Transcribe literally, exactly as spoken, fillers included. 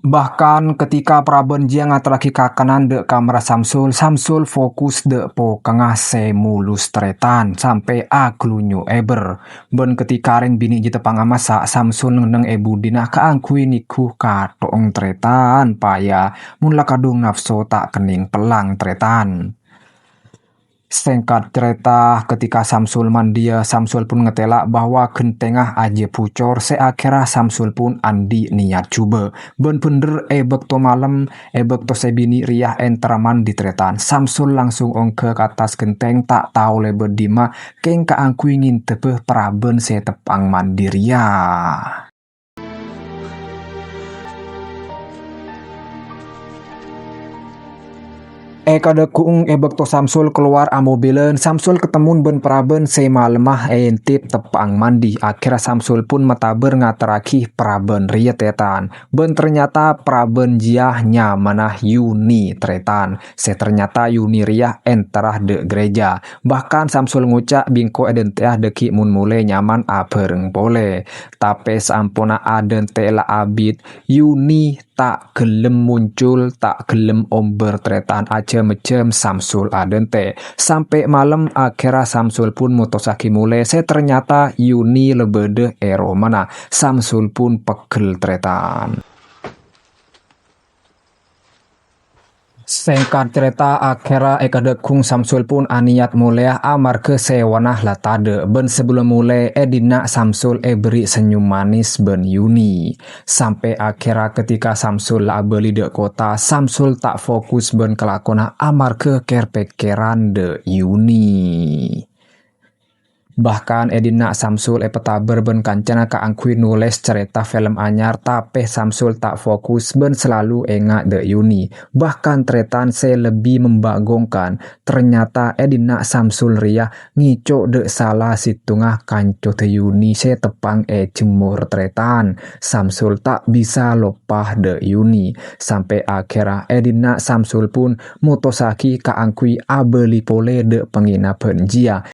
Bahkan ketika paraban jiyâ ngaterraghi kakanan dâ' kamarra Samsul, Samsul fokus dâ' pokangnga sè mulus tarètan sampè' aghâlunyo' èbher. Bân ketika rèng binè' jiyâ teppa'na massa', Samsul neng-enneng è budina kaangghuy nèghu katho'en tarètan, paya mon la kadhung nafso ta' kennèng pellang tarètan. Sèngkat carèta, ketika Samsul mandiyâ, Samsul pon ngatèla' bahwa ghentèngnga ajiyâ bucor, sè akhèrra Samsul pon andi' niyat jhubâ'. Bân bhendher è bâkto malem, è bâkto sè binè' rèya entara mandi tarètan, Samsul langsung ongghâ ka attas ghentèng ta' tao lèbât dimma, kèng kaangghuy ngèndebbhâ paraban sè teppa'na mandi rèya. È kadhâghung è bâkto Samsul kalowar amobilan, Samsul katemmo bân paraban sè malemma èntip teppa'na mandi. Akhèrra Samsul pon matabâr ngaterraghi paraban rèya tarètan. Bân ternyata paraban jiyâ nyamana Yuni tarètan. Sè ternyata Yuni rèya entara dâ' gereja. Bahkan Samsul ngoca' bi' engko' èdântè'a dâggi' mon molè nyaman abhâreng polè. Tapè saamponna adântè' la abit, Yuni ta' ghellem moncol, ta' ghellem ombâr tarètan, ajâm-majâm Samsul adântè'. Sampè' malem, akhèrra Samsul pon motossaghi molè, sè ternyata Yuni la bâdâ è romana. Samsul pon pegghel tarètan. Sèngkat carèta, akhèrra è kadhâghung Samsul pon aniyat molèya amarghâ sèwana la tadâ', bân sabellunna molè è dinna' Samsul èberri' senyum manis bân Yuni. Sampè' akhèrra ketika Samsul la abâli dâ' kottha, Samsul ta' fokus bân kalakowanna amarghâ kèr-pèkkèran dâ' Yuni. Bahkan è dinna' Samsul èpatabâr bân kancana kaangghuy nolès carèta film anyar, tapè Samsul ta' fokus bân salalu enga' dâ' Yuni. Bahkan tarètan sè lebbi membagongkan, ternyata è dinna' Samsul rèya ngèco' dâ' sala sèttonga kanco dâ' Yuni sè teppa'na èjemmor tarètan. Samsul ta' bisa loppa dâ' Yuni. Sampè' akhèrra è dinna' Samsul pon motossaghi kaangghuy abâli polè dâ' pangènabbhân jiyâ.